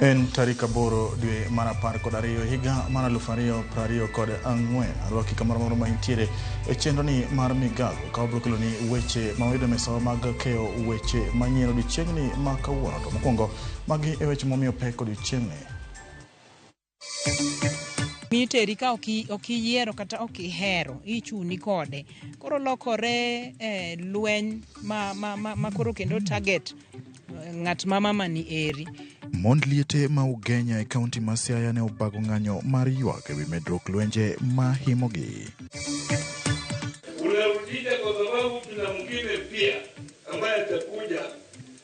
En tarik 8 dwe mar 12 higa mar 2024. Arwaki kamoro amora ma intiere e chenro ni mar migago ka wabiro keloni weche ma wayudo e mesawa mag keyo weche manyien odiochieng'ni ma kawuono. To mokwongo magi e weche momiyo pek odiochieng'ni. Miteri ka ok iyiero kata ok ihero, ichuni kode. Koro lokore lweny ma koro kendo target ng'at ma mama ni eri. Mond liete ma Ugenya e kaunti ma Siaya ne obago ng'anyo mar ywak ewi medruok lwenje ma himogi. Unarudisha kwa sababu kuna mwingine pia ambaye atakuja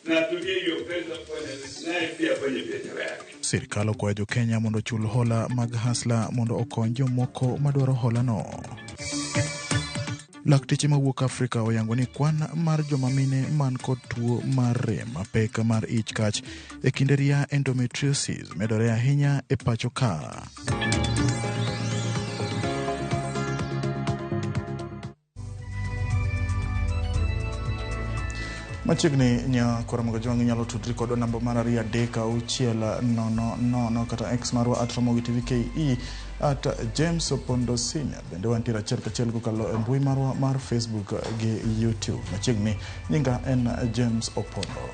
na atumie hiyo pesa kufanya naye pia afanye biashara yake. Sirkal okwayo jo Kenya mondo ochul hola mag Hustler mondo okony jomoko madwaro hola no. Lakteche mawuok Afrika oyango ni kwan mar joma mine man kod tuo mar rem mapek mar ich kach e kinde ria endometriosis medore ahinya e pacho ka. Machiegni nya Ramogi Jwang' inyalo tudri kodwa namba mar 2 3 6 0 0 kata X marwa at Ramogi TV KE at James Opondo Senior. Bende wantiere achiel kachiel kokalo e mbui marwa mar Facebook gi YouTube. Machiegni nyinga en James Opondo.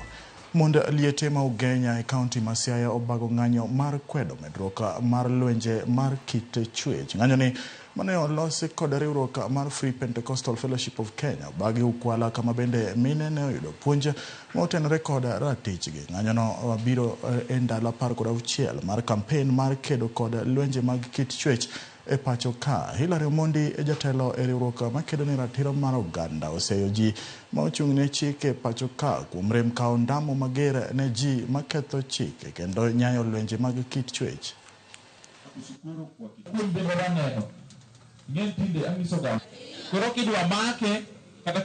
Mond liete ma Ugenya e kaunti ma Siaya obago ng'anyo mar kwedo medruok mar lwenje mar kit chwech. Ng'anyo ni mane olosi kod riwruok mar Free Pentecostal Fellowship of Kenya obagi Ukwala kama bende mine ne oyudo puonj ma otenore kod ratichgi. Ng'anyo no biro e ndalo 16 mar kampen mar kedo kod lwenje mag kit chwech e pacho ka. Hilary Omondi e jatelo e riwruok makedo ne ratiro mar oganda oseyo ji ma ochung' ne chike e pacho ka kuom rem kawo ndamo mager ne ji maketho chike kendo nyayo lwenje mag kit chwech. Koro kidwa make kata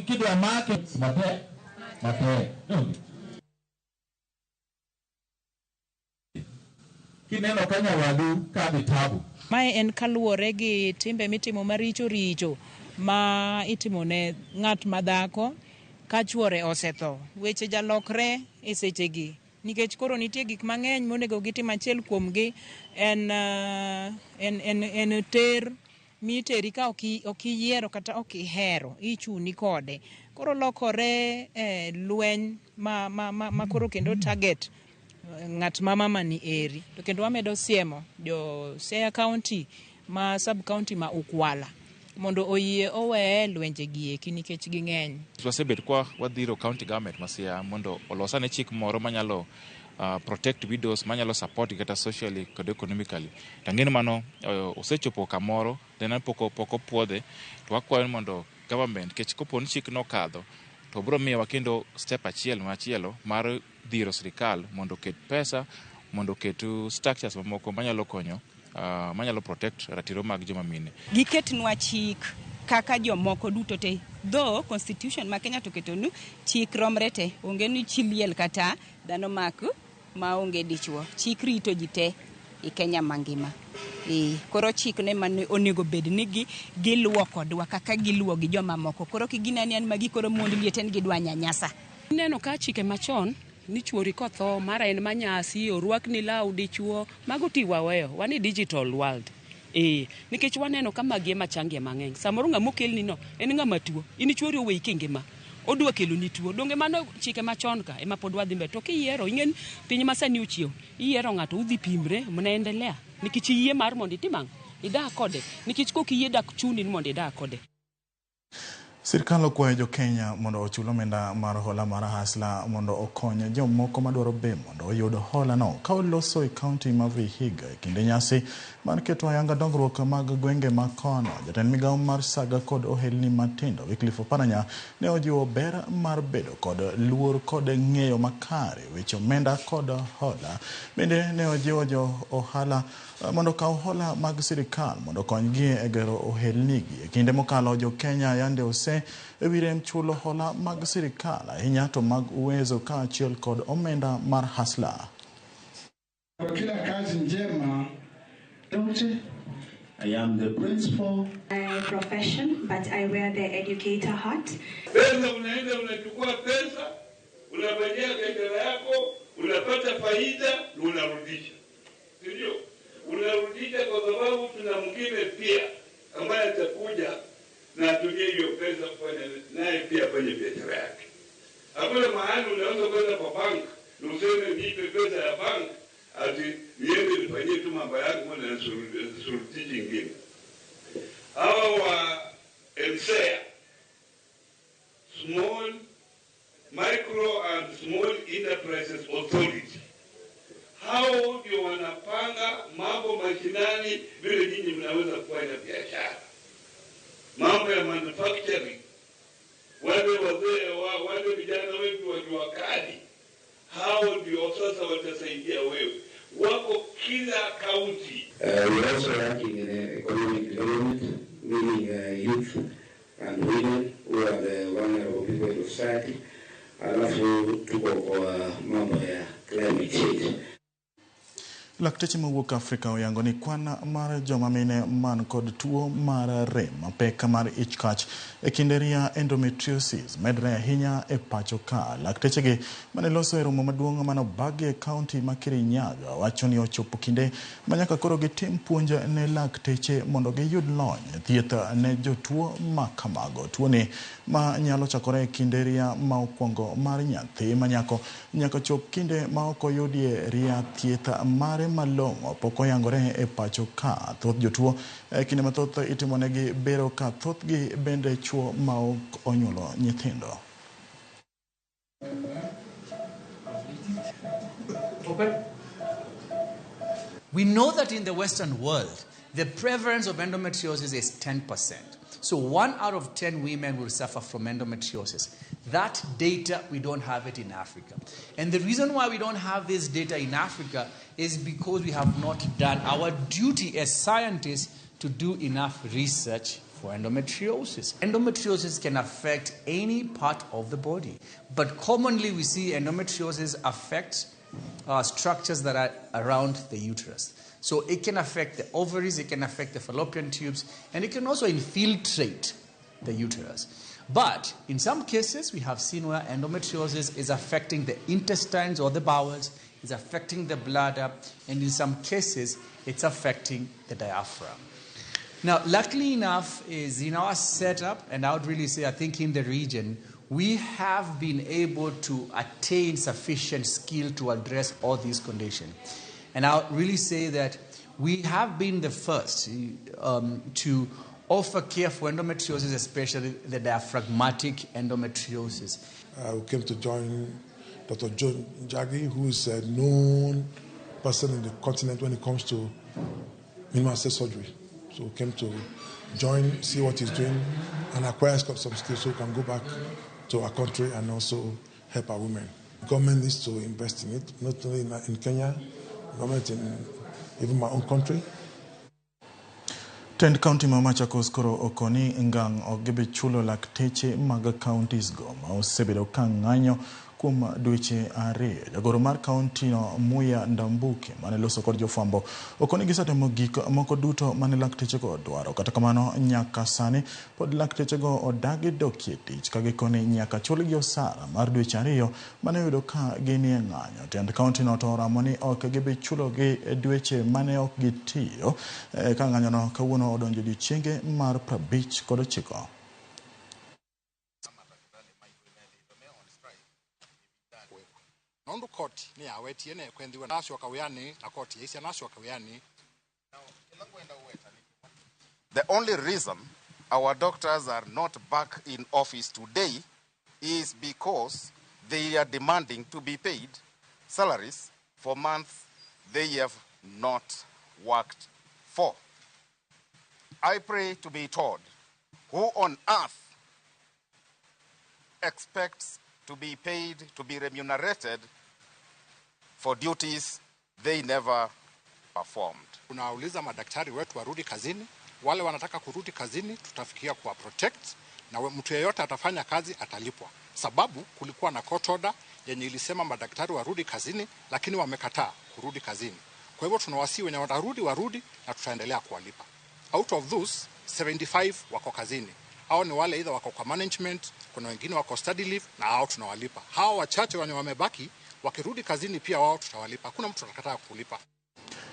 kidwa make matek matek. Kineno ka nyawadu kadhi tabu. Mae en kaluwore gi timbe mitimo maricho richo ma itimo ne ng'at ma dhako ka chuore osetho. Weche jalokre e sechegi nikech koro nitie gik mang'eny monego gitim. Achiel kuomgi en ter miteri ka ok iyiero kata ok ihero, ichuni kode. Koro lokore lweny ma koro kendo target ng'at ma mama ni eri. To kendo wamedo siemo jo Siaya County ma sub county ma Ukwala mondo oyie oweye lwenje gi eki nikech ging'eny. Wasebet kwa wadhiro county government ma Siaya mondo olosane chik moro manyalo protect widows, manyalo support kata socially kod economically. To ang'e ni mano osechopo kamoro, then pok opuodhe, to wakwayo mondo government, nikech kopo ni chik nokadho, to biro miyowa kendo step achiel machielo mar dhiro sirikal mondo oket pesa, mondo oket structures mamoko manyalo konyo, manyalo protect ratiro mag joma mine. Giketnwa chik kaka jomoko duto te. Though constitution ma Kenya to ketonu chik romre te, onge ni chi liel kata dhano mak maonge dichuo. Chik rito ji te e Kenya mangima. Koro chik ne mane onego bed ni giluwo kodwa kaka giluwo gi joma moko. Koro kigineni an magi koro mond liete ni gidwa nyanyasa. Ineno ka chike machon ni chuori kotho mara en manyasi orwakni law dichuo, mago ti waweyo, wan e digital world. Nikech waneno ka magi ema changie mang'eny. Samoro ng'ama okelni no en ng'ama tuo, in chuori oweyi kingima, odwa keloni tuo. Donge mano chike machon ka ema pod wadhi mbele. To kiyiero, ing'e piny ma sani ochiew, iyiero ng'ato udhi pimre, mnaendelea. Nikech iyie mar mondo itim ang'o? Idak kode. Nikech kok iyie dak chuni ni mondo idak kode. Sirkal okwayo jo Kenya mondo ochul omenda mar hola mar Hustler mondo okony jomoko madwaro be mondo oyud hola no. Ka oloso e kaunti ma Vihiga e kinde nyasi mar keto ayanga dongruok mag gwenge ma kono, jatend migawo mar saga kod ohelni matindo Wycliffe Oparanya ne ojiwo ber mar bedo kod luor kod ng'eyo makare weche omenda kod hola. Bende ne ojiwo jo ohala mondo okaw hola mag sirikal mondo okonygi e gero ohelnigi. E kinde mokalo jo Kenya yande ose ewi rem chulo hola mag sirikal ahinya to mag Uwezo kaachiel kod omenda mar Hustler. Kwa kila kazi njema. I am the principal. My profession, but I wear the educator hat. Pesa unaenda unachukua pesa, unafanyia biashara yako, Unapata faida na unarudisha, ndio unarudisha, kwa sababu tuna mwingine pia ambaye atakuja na atumie hiyo pesa kufanya naye pia afanye biashara yake. Hakuna mahali unaweza kwenda kwa bank na useme nipe pesa ya bank ati niende nifanyie tu mambo yangu na suluhisho nyingine. Hawa wa MSEA, Small Micro and Small Enterprises Authority, hao ndio wanapanga mambo mashinani vile nyinyi mnaweza kufanya biashara, mambo ya manufacturing. Wale wazee wale vijana wetu wa jua kali, hao ndio sasa watasaidia wewe, wako kila kaunti. We are also lacking in economic development, meaning youth and women who are the vulnerable people in society. Alafu tuko kwa mambo ya climate change. Lakteche mawuok Afrika oyango ni kwan mar joma mine man kod tuo mar rem mapek mar ich kach e kinde ria endometriosis medore ahinya e pacho ka. Laktechegi mane loso e romo maduong' manobagi e kaunti ma Kirinyaga wacho ni ochopo kinde ma nyaka koro gitim puonj ne lakteche mondo giyud lony thieth ne jotuo ma kamago. Tuoni ma nyalo chakore e kinde ria ma okwongo mar nyathi ma nyako nyaka chop kinde ma ok oyudie ria thieth mare malong'o pok oyangore e pacho ka. Thoth jotuo kinde mathoth itimonegi bero ka thothgi bende chuo ma ok onyuolo nyithindo. We know that in the Western world, the prevalence of endometriosis is 10%. So 1 out of 10 women will suffer from endometriosis. That data, we don't have it in Africa. And the reason why we don't have this data in Africa is because we have not done our duty as scientists to do enough research for endometriosis. Endometriosis can affect any part of the body, but commonly we see endometriosis affect structures that are around the uterus. So it can affect the ovaries, it can affect the fallopian tubes, and it can also infiltrate the uterus. But in some cases, we have seen where endometriosis is affecting the intestines or the bowels, is affecting the bladder, and in some cases, it's affecting the diaphragm. Now, luckily enough, is in our setup, and I would really say, I think in the region, we have been able to attain sufficient skill to address all these conditions. And I would really say that we have been the first to offer care for endometriosis, especially the diaphragmatic endometriosis. We came to join Dr. John Njagi, who is a known person in the continent when it comes to minimal access surgery. So we came to join, see what he's doing, and acquire some skills so we can go back to our country and also help our women. Government needs to invest in it, not only in Kenya, government in even my own country. Tend kaunti ma Machakos koro okoni ngang' ok gibi chulo lakteche mag counties go ma osebedo ka ng'anyo kuom dweche ariyo. Jagoro mar kaunti no Muya Ndambuki mane loso kod jofwambo okoni gisetemo gik moko duto mane laktechego dwaro. Kata kamano nyaka sani pod laktechego odagi dokie tich ka gikoni nyaka chulgi osara mar dweche ariyo mane oyudo ka ginie ng'anyo. Tend kaunti no to oramo ni ok gibi chulogi dweche mane ok gitiyo ka ng'anyono kawuono odonjo odiechienge mar 59. Nondu koti ni awetie ne kwendiwa nasio kawiani na koti isi nasio kawiani. The only reason our doctors are not back in office today is because they are demanding to be paid salaries for months they have not worked for. I pray to be told who on earth expects to be paid, to be remunerated for duties they never performed. Tunauliza madaktari wetu warudi kazini, wale wanataka kurudi kazini tutafikia kuwa protect, na mtu yeyote atafanya kazi atalipwa. Sababu kulikuwa na court order yenye ilisema madaktari warudi kazini, lakini wamekataa kurudi kazini. Kwa hivyo tunawasihi wenye watarudi warudi na tutaendelea kuwalipa. Out of those 75 wako kazini. Hao ni wale either wako kwa management, kuna wengine wako study leave, na hao tunawalipa. Hao wachache wenye wamebaki Wakirudi kazini pia wao tutawalipa. Hakuna mtu atakataa kulipa.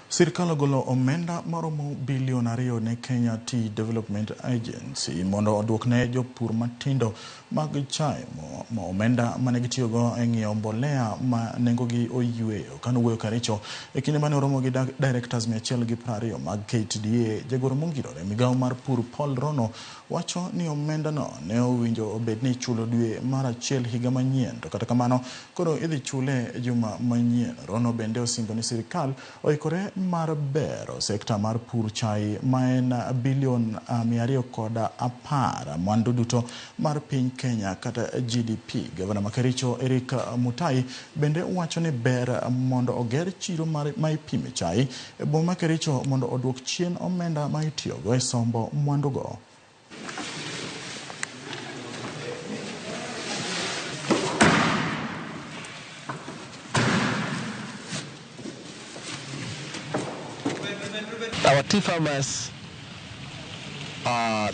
Sirkal ogolo omenda maromo bilion 2 ne Kenya Tea Development Agency mondo oduokne jopur matindo mag chai mo omenda mane gitiyogo e ng'iewo mbolea ma nengogi oyweyo. Kanowuoyo Kericho e kinde mane oromo gi directors 120 mag KTDA, jagoro mongirore migawo mar pur Paul Rono wacho ni omendano ne owinjo obed ni ichulo dwe mar achiel higa manyien, to kata kamano koro idhi chule juma manyien. Rono bende osingo ni sirikal oikore mar bero sekta mar pur chai ma en bilion 210 mwandu duto mar piny Kenya kata GDP. Gavana ma Kericho Eric Mutai bende wacho ni ber mondo oger chiro ma ipime chai e boma ma Kericho mondo oduok chien omenda ma itiyogo e sombo mwandugo. Our tea farmers,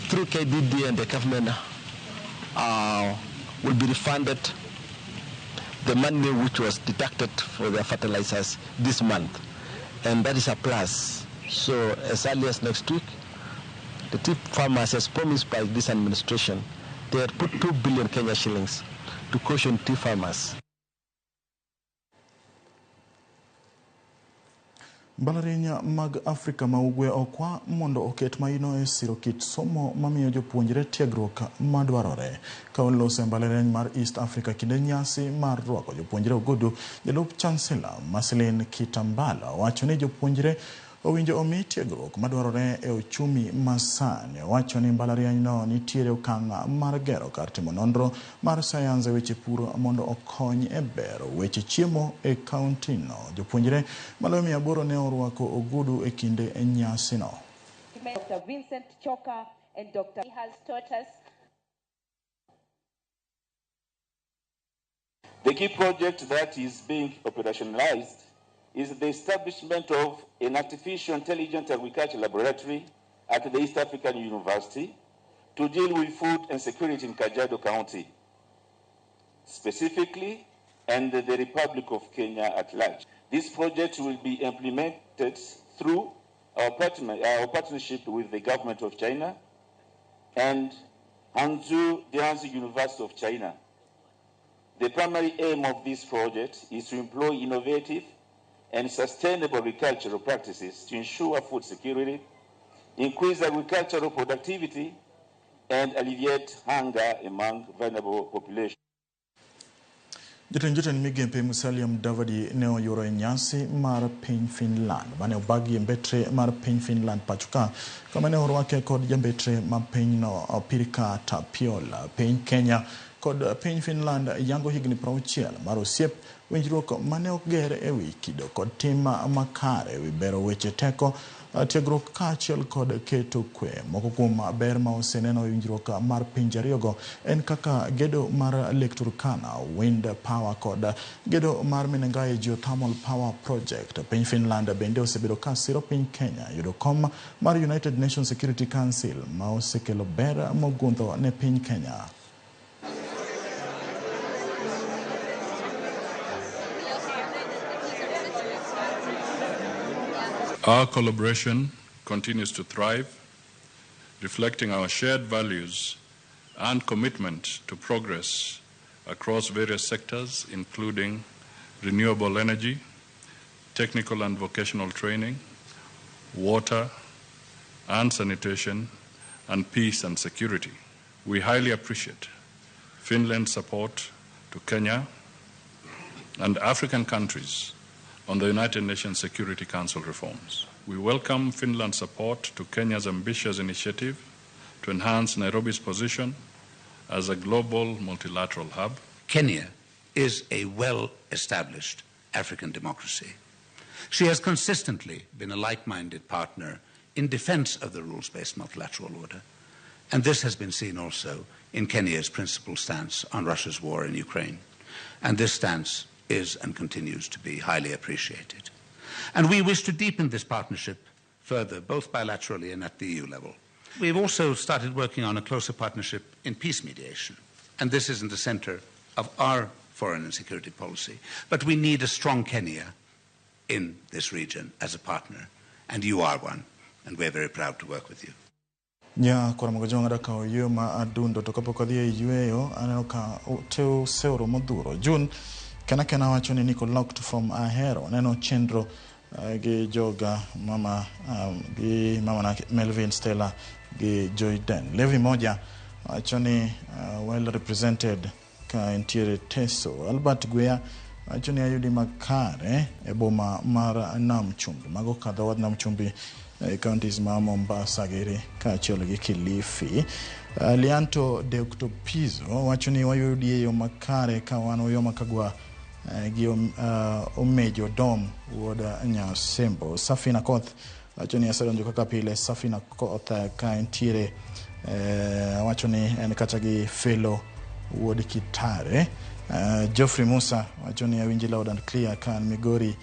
through KDD and the government, will be refunded the money which was deducted for their fertilizers this month. And that is a plus. So as early as next week, the tea farmers, as promised by this administration, they had put 2 billion Kenya shillings to caution tea farmers. Mbalariany mag Afrika ma Ugwe okwa mondo oket maino e siro kit somo mamiyo jopuonjre tiegruok madwarore. Ka oloso e mbalariany mar East Africa kinde nyasi mar rwako jopuonjre ogudu, jalup Chancellor Marceline Kitambala wacho ni jopuonjre owinjo omi tiegruok madwarore e uchumi masani. Owacho ni mbalariany no nitiere okang' mar gero kar timo nonro mar sayans e weche pur mondo okony e bero weche chiemo e kaunti no. Jopuonjre maloyo 800 ne orwako ogudu e kinde nyasino. Dr. Vincent Choka and Dr. He has taught us. The key project that is being operationalized is the establishment of an artificial intelligence agriculture laboratory at the East African University to deal with food and security in Kajiado County, specifically, and the Republic of Kenya at large. This project will be implemented through our partnership with the government of China and Hangzhou Dianzi University of China. The primary aim of this project is to employ innovative and sustainable agricultural practices to ensure food security, increase agricultural productivity, and alleviate hunger among vulnerable populations. Jatend jotend migepe Musalia Mudavadi ne oyuoro e nyasi mar piny Finland mane obagi e mbetre mar piny Finland pachoka kama ne orwake kod jambetre ma pinyno Pirkka Tapiola. Piny Kenya kod piny Finland yango higni 60 mar osiep winjruok mane oger e wi kido kod tim makare ewi bero weche teko, tiegruok kaachiel kod keto kwe. Moko kuom ber ma oseneno e winjruok mar pinje ariyogo en kaka gedo mar Lake Turkana Wind Power kod gedo mar Menengai Geothermal Power Project. Piny Finland bende osebedo ka siro piny Kenya yudo kom mar United Nations Security Council ma osekelo ber mogundho ne piny Kenya. Our collaboration continues to thrive, reflecting our shared values and commitment to progress across various sectors, including renewable energy, technical and vocational training, water and sanitation, and peace and security. We highly appreciate Finland's support to Kenya and African countries on the United Nations Security Council reforms. We welcome Finland's support to Kenya's ambitious initiative to enhance Nairobi's position as a global multilateral hub. Kenya is a well-established African democracy. She has consistently been a like-minded partner in defense of the rules-based multilateral order, and this has been seen also in Kenya's principal stance on Russia's war in Ukraine. And this stance is and continues to be highly appreciated. And we wish to deepen this partnership further, both bilaterally and at the EU level. We've also started working on a closer partnership in peace mediation, and this is in the center of our foreign and security policy. But we need a strong Kenya in this region as a partner, and you are one, and we're very proud to work with you. Nya kora Jwang' adakawo yo ma adundo to kapok adhi e yweyo aneno ka ote oseoro modhuro. June kena kena wacho ni Nico locked from Ahero aneno chenro gi joga mama gi mama na Melvin Stella gi Joyden. Levi Moja wacho ni well represented ka entiere Teso. Albert Gwea wacho ni ayudi makare e boma mar Nam Chumbi. Mago kadho wadh Nam Chumbi e counties ma Mombasa giri kaachiel gi Kilifi. Lianto de Octopizo wacho ni wayudi e yo makare ka wan Uyoma Kagwa gi Omejo Dom wuod Nyasembo. Safina Koth wacho ni asedonjo kaka pile. Safina Koth ka entiere wacho ni en kata gi Felo wuod Kitare. Geoffrey Musa wacho ni awinji loud and clear ka an Migori.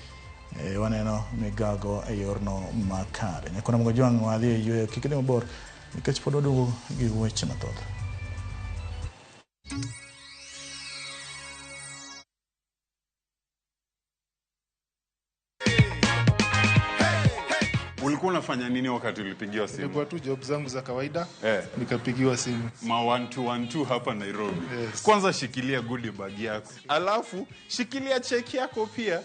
Waneno migago e yorno makare. Nyakona Mogo Jwang' wadhi e yweyo kik idhi mabor nikech pod waduogo gi weche mathoth. Ulikuwa unafanya nini wakati ulipigiwa simu? Nilikuwa tu job zangu za kawaida, nikapigiwa simu. Ma 1212 hapa Nairobi. Yes. Kwanza shikilia goodie bag yako. Alafu shikilia check yako pia.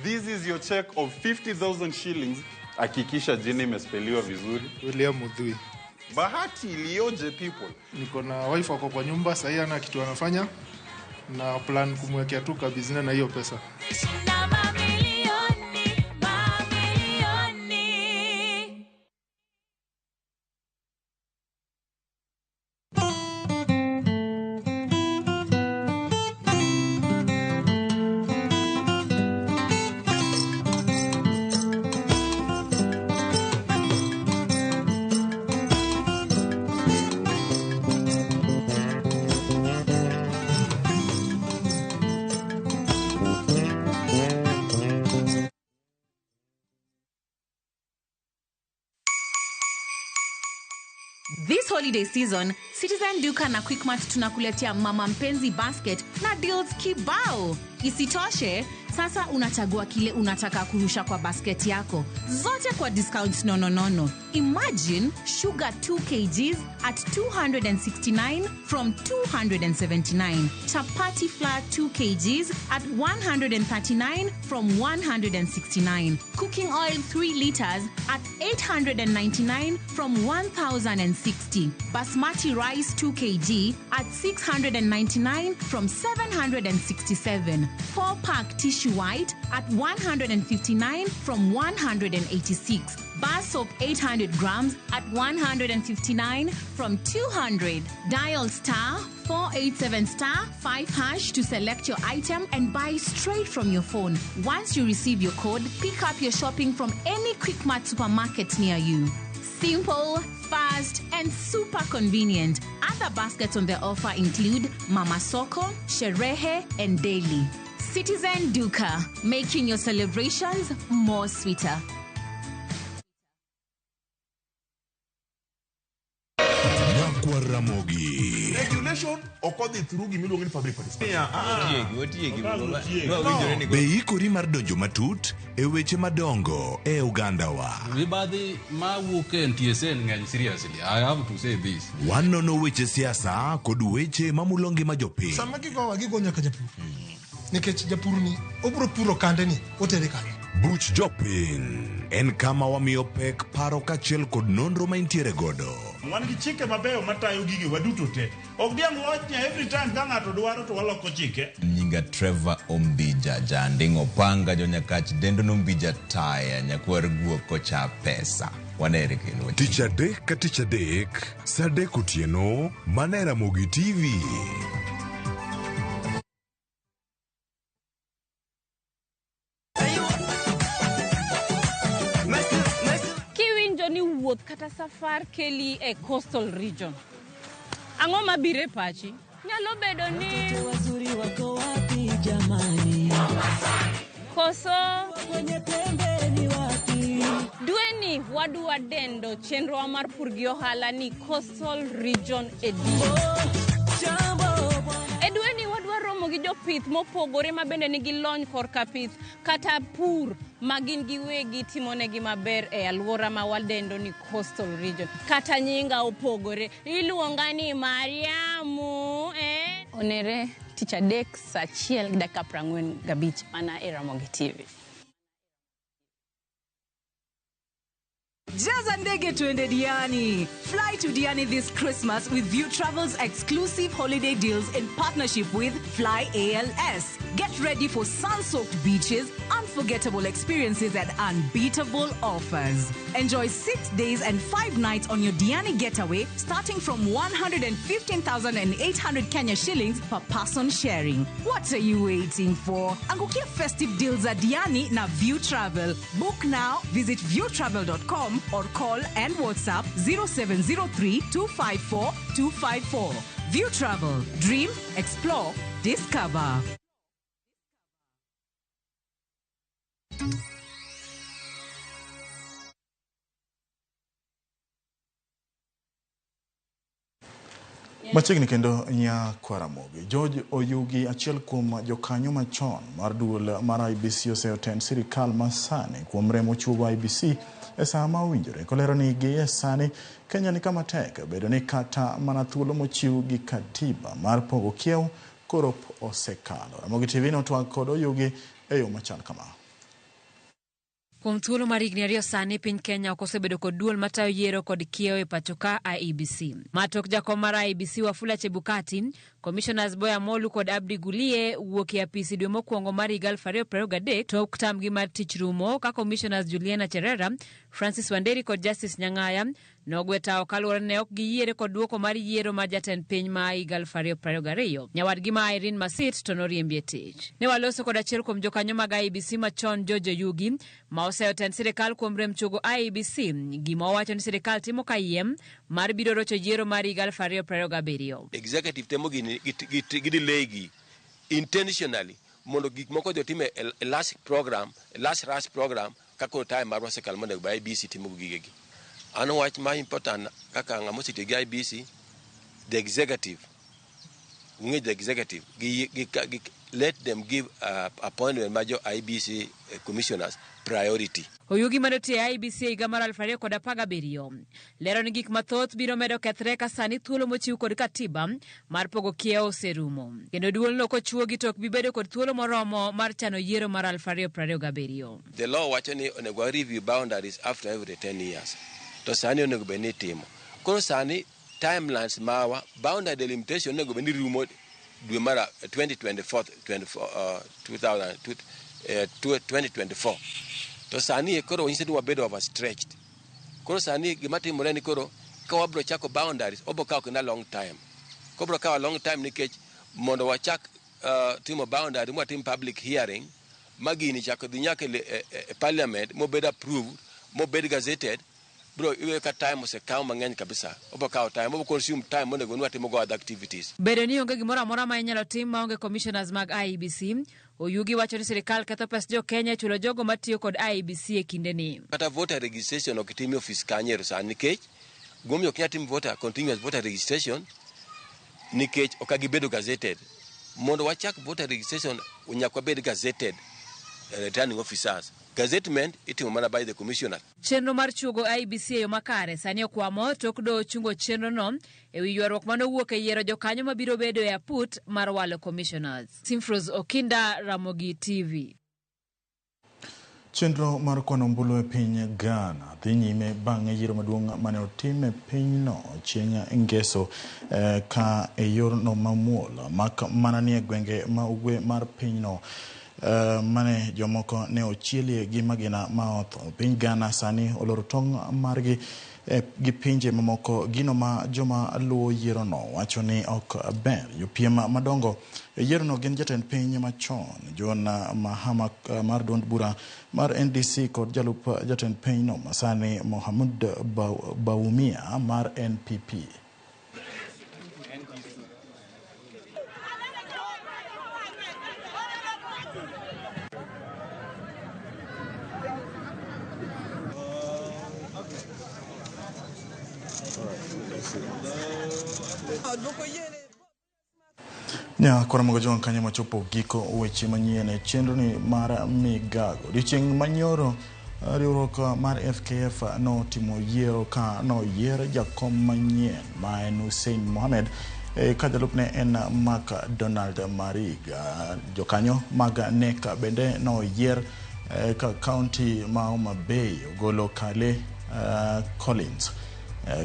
This is your check of 50,000 shillings. Hakikisha jina imespeliwa vizuri. William Mudhui. Bahati iliyoje people. Niko na wife wako kwa nyumba, sasa ana kitu anafanya na plan kumwekea tu kabizina na hiyo pesa. This holiday season, Citizen Duka na Quickmart tunakuletea Mama Mpenzi Basket na deals kibao. Isitoshe, sasa unachagua kile unataka kurusha kwa basket yako. Zote kwa discounts nononono. Imagine sugar 2 kgs at 269 from 279. Chapati flour 2 kgs at 139 from 169. Cooking oil 3 liters at 899 from 1060. Basmati rice 2 kg at 699 from 767. 4-pack tissue white at 159 from 186. Bar soap 800 grams at 159 from 200. Dial star 487 star 5 hash to select your item and buy straight from your phone. Once you receive your code, pick up your shopping from any Quickmart supermarket near you. Simple, fast, and super convenient. Other baskets on the offer include Mama Soko, Sherehe, and Daily. Citizen Duka, making your celebrations more sweeter. Ramogi. Regulation okodhi through gimiluongo ni public participation. Be ikori mar donjo matut e weche madongo e oganda wa. Mibadhi mawuok e NTSA ng'eny seriously. I have to say this. Wanono weche siasa kod weche mamulo ngima jopiny. Sama gigowa gigo nyaka japur. Nikech japur ni obro puro kande ni otere kanye. Buch jopiny en kama wamiyo pek paro kaachiel kod nonro ma intiere godo. Wan gi chike mabeyo matayo gige waduto te. Ok diang' wach ni every time ka ng'ato dwaro to waloko chike. Nyinga Trevor Ombija, janding' opanga jonyakach dendo nombija taya nyakwar guok kocha pesa. Wanere kendo. Tich adek ka tich adek, saa adek otieno, mana e Ramogi TV. Wuoth kata safar keli e coastal region. Ang'o mabiro e pachi? Nyalo bedo ni wazuri wako wapi jamani? Koso kwenye pembe ni wapi? Dweni wadwa dendo chenro mar pur gi ohala ni Coastal Region Edition. E dweni wadwa romo romo gi jopith mopogore ma bende nigi lony korka pith kata pur ma gin giwegi timonegi maber e alwora ma wadendo ni Coastal Region. Kata nyinga opogore, iluonga ni Mariamu, Onere tich adek saa 1:45 mana e Ramogi TV. Jaza ndege tuende Diani. Fly to Diani this Christmas with View Travel's exclusive holiday deals in partnership with Fly ALS. Get ready for sun-soaked beaches, unforgettable experiences and unbeatable offers. Enjoy 6 days and 5 nights on your Diani getaway starting from 115,800 Kenya shillings per person sharing. What are you waiting for? Angukia festive deals at Diani na View Travel. Book now, visit viewtravel.com or call and WhatsApp 0703 254 254. View Travel. Dream, explore, discover. Machiegni kendo nyakwar Ramogi. George Oyugi, achiel kuom jokanyo machon mar duol mar IEBC, oseotend sirikal masani kuom remo chuogo IEBC e saa ma owinjore. Kolero ni gi sani Kenya ni kama tek bedo ni kata mana thuolo mochiw gi katiba mar pogo kiew koro osekalo. Ramogi TV notwak kod Oyugi e yo machal kama. Kuom thuolo mar higni 2 sani, piny Kenya ok osebedo kod duol matayo yiero kod kiewo e pacho ka IEBC. Matok jakom mar IEBC Wafula Chebukati, Commissioners Boya Molu kod Abdi Gulie wuok e apisi dwe mokwongo mar higa 2023 tok tamgi mar tich rumo ka Commissioners Juliana Cherera, Francis Wanderi kod Justice Nyang'aya nogwe tao kaluwore ne ok giyiere kod duoko mar yiero mar jatend piny ma higa 2022. Nyawadgi ma Irene Masit to noriembi e tich. Ne waloso kod achiel kuom jokanyo mag IEBC machon George Oyugi ma oseyo tend sirikal kuom rem chuogo IEBC, gima owacho ni sirikal timo kayiem mar biro rocho yiero mar higa 2027. Executive temo gini gi delay gi intentionally mondo gik moko jotim e last program, last rush program kako time marwa osekalo mondo ba IEBC timo gigegi. An wach ma important kaka ng'ama osetiyo gi IEBC, the executive, ung'e the executive gi, let them give appointment ma jo IEBC commissioners priority. Oyugi manotiyo e IEBC e higa mar 2017 lero ni gik mathoth biro medo kethre ka sani thuolo mochiw kod katiba mar pogo kiewo oserumo, kendo duolno kochuogi to ok bi bedo kod thuolo moromo mar chano yiero mar 2027. The law wacho ni onego review boundaries after every 10 years. To sani onego bed ni itimo. Koro sani timelines mawa boundary delimitation onego bed ni rumo dwe mar 2024 2024. To sani koro nyiso ni wabedo overstretched. Koro sani gima timore ni koro ka wabro chako boundaries obro kawo kendo a long time. Kobro kawo a long time nikech mondo wachak timo boundary mwatim public hearing ma gini chako dhi nyaka e parliament mobed approved mobed gazetted, bro iwe ka time osekawo mang'eny kabisa. Obro kawo time, obro consume time monego ni watimo go other activities. Bedo ni onge gimoro amora ma inyalo tim maonge commissioners mag IEBC, Oyugi wacho ni sirikal ketho pes jo Kenya e chulo jogo matiyo kod IEBC e kindeni. Kata voter registration ok tim e ofis kanyo sani nikech gimomiyo ok nyal tim voter continuous voter registration nikech ok gibedo gazetted. Mondo wachak voter registration nyaka wabed gazetted returning officers. Gazettement itimo mana by the commissioner. Chenro mar chuogo IEBC e yo makare sani okwamo tok doho chungo chenrono e wi ywaruok manowuok e yiero jokanyo mabiro bedo e aput mar walo commissioners. Simfros Okinda, Ramogi TV. Chenro mar kwano ombulu e piny Ghana dhi nyime bang' yiero maduong' mane otim e pinyno chieng' ngeso ka e yorno mamuol mak mana ni e gwenge ma ugwe mar pinyno mane jomoko ne ochielie gi magina ma otho. Piny Ghana sani oloro tong' margi gi pinje mamoko, gino ma joma luwo yierono wacho ni ok ber. Jopiem madongo e yierono gin jatend piny machon John Mahama mar duond bura mar NDC kod jalup jatend pinyno masani Mohamud Bawumia mar NPP. Nya koro mogo jowang' kanyo machopo giko weche manyien e chenro ni mar migago. Odiochieng' manyoro riwruok mar FKF notimo yiero ka noyier jakom manyien ma en Hussein Mohamed ka jalupne en Mark Donald Mariga. Jokanyo mag NEC bende noyier ka kaunti ma Homa Bay ogolo Kale Collins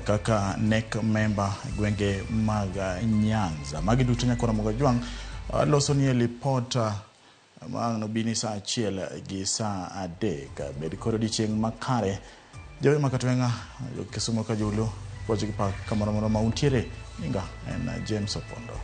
kaka NEC member gwenge mag Nyanza. Magi duto nyakora Mogo Jwang' loso nie lipot ma nobini saa 1 gi saa 3. Bed kod odiochieng' makare. Jowe makatweng'a, jo Kisumo ka Julu, puoch gi pak kamoro amora ma untiere. Nyinga en James Opondo.